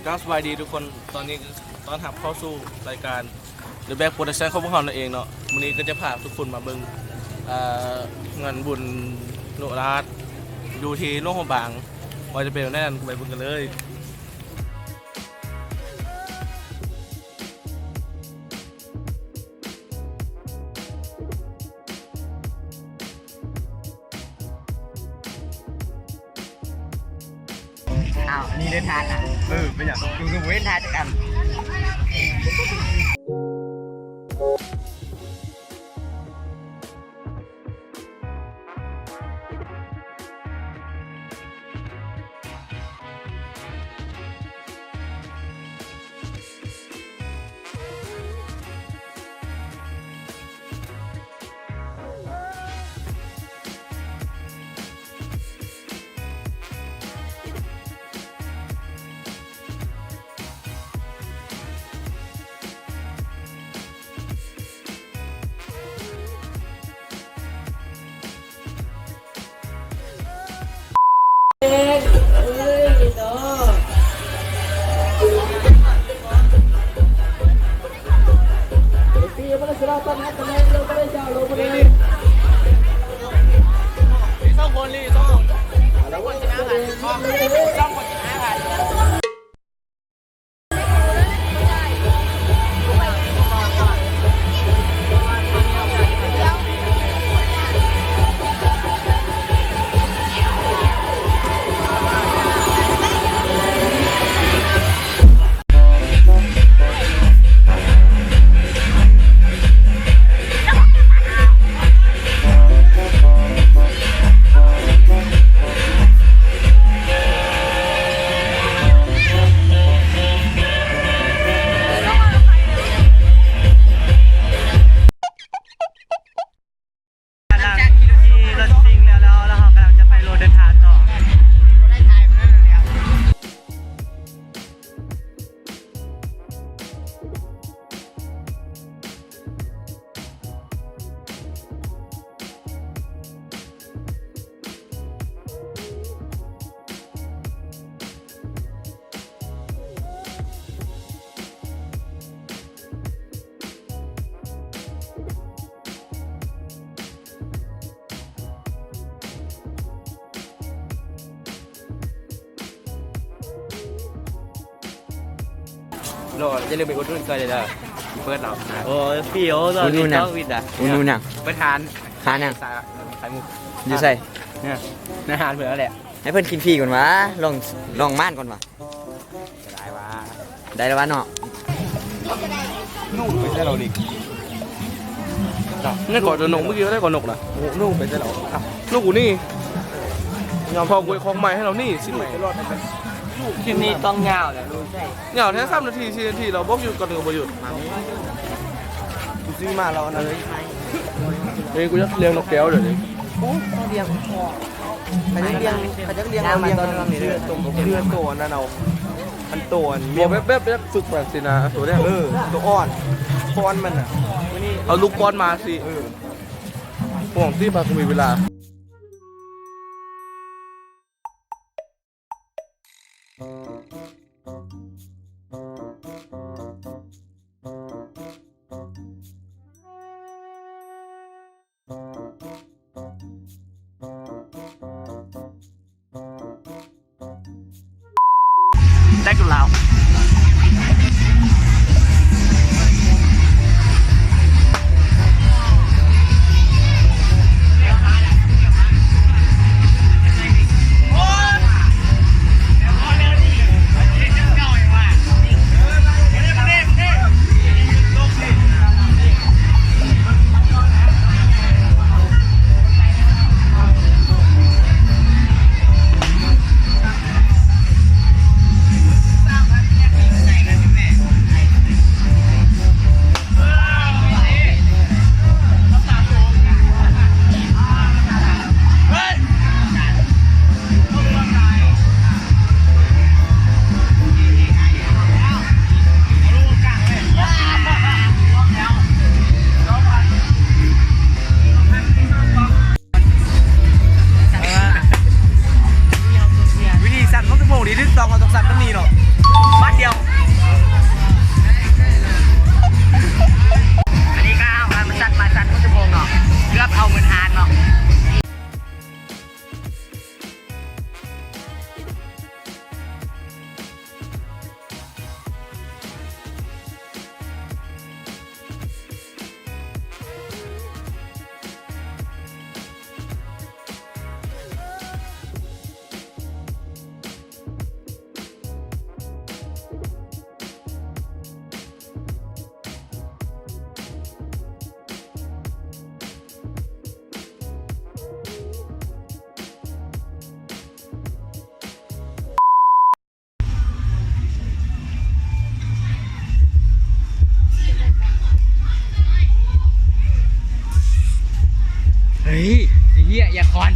ກາບສະບາຍດີທຸກຄົນ, ຕອນນີ້ຕ້ອນຮັບເຂົ້າສູ່ລາຍການ The Bag Production ຂອງພວກເຮົານັ້ນເອງເນາະ. ມື້ນີ້ກໍຈະພາທຸກຄົນມາເບິ່ງ ເອີ ງານບຸນໂນລາດຢູ່ທີ່ຫຼວງພະບາງ ວ່າຈະເປັນແນວໃດນັ້ນ ໄປເບິ່ງກັນເລີຍ. ອ້າວ ອັນນີ້ໄດ້ທານນະ. ເອີ ເປັນຫຍັງ? ກູຄືບໍ່ເຫັນທານຈັກອັນ. ຫຼັງຈາກທີ່ລົດຊິ່ງແລ້ວ ແລ້ວ ແລ້ວເຮົາກຳລັງຈະໄປໂລດເດີນທາງຕໍ່. ໂລດ ຢ່າລືມໄປອຸດໜູນຊ່ອຍເດີ ເປີດເນາະ. ໂອ້ຍ ຟຣີ ໂອ້ຍ ອຸດໜູນຫຍັງ? ອຸດໜູນຫຍັງ? ໄປທານ ທານຫຍັງ? ຂາຍໝູ ຢູ່ໃສ? ໃນຮ້ານເພິ່ນນັ້ນແຫຼະ. ໃຫ້ເພິ່ນກິນຟຣີກ່ອນຫວາ ລອງ ລອງມ່ານກ່ອນຫວາ. ໄດ້ແລ້ວຫວາ ໄດ້ແລ້ວຫວາເນາະ. ນົກໄປໃສແລ້ວນີ້? ນີ້ກໍນົກ ເມື່ອກີ້ໄດ້ກໍນົກນະ. ນົກໄປໃສແລ້ວ? ນົກຢູ່ນີ້ ຍອມ ພໍກວຍຂອງໃໝ່ໃຫ້ລາວນີ້ ຊິໃໝ່. ຄລິບນີ້ຕ້ອງຍາວແຫຼະ ຍາວແທ້ ສາມນາທີ ສີ່ນາທີ ລາວບອກຢຸດກ່ອນກໍບໍ່ຢຸດ. ກູຊື້ມາແລ້ວອັນນັ້ນເລີຍ. ເອີຍ ກູຢາກລ້ຽງນົກແກ້ວດຽວນີ້. ໂອ້ ຕ້ອງລ້ຽງ ເຂົາຢາກລ້ຽງ ເຂົາຢາກລ້ຽງ ເອົາລ້ຽງເຊື່ອໂຕ ເຊື່ອໂຕອັນນັ້ນເອົາ ອັນໂຕອັນ ຕົວແບບ ແບບ ແບບຝຶກມາຊິນະ ໂຕເນີ້ຍ. ເອີ ໂຕອ່ອນ ປ້ອນມັນນະ ເອົາລູກປ້ອນມາຊິ. ເອີ ຫວັງຊິບາດ ກູມີເວລາ. ໄດ້ກັນແລ້ວ. ເຮີ້ຍ ໄອ້ເຫຍ ຢ່າຄອນ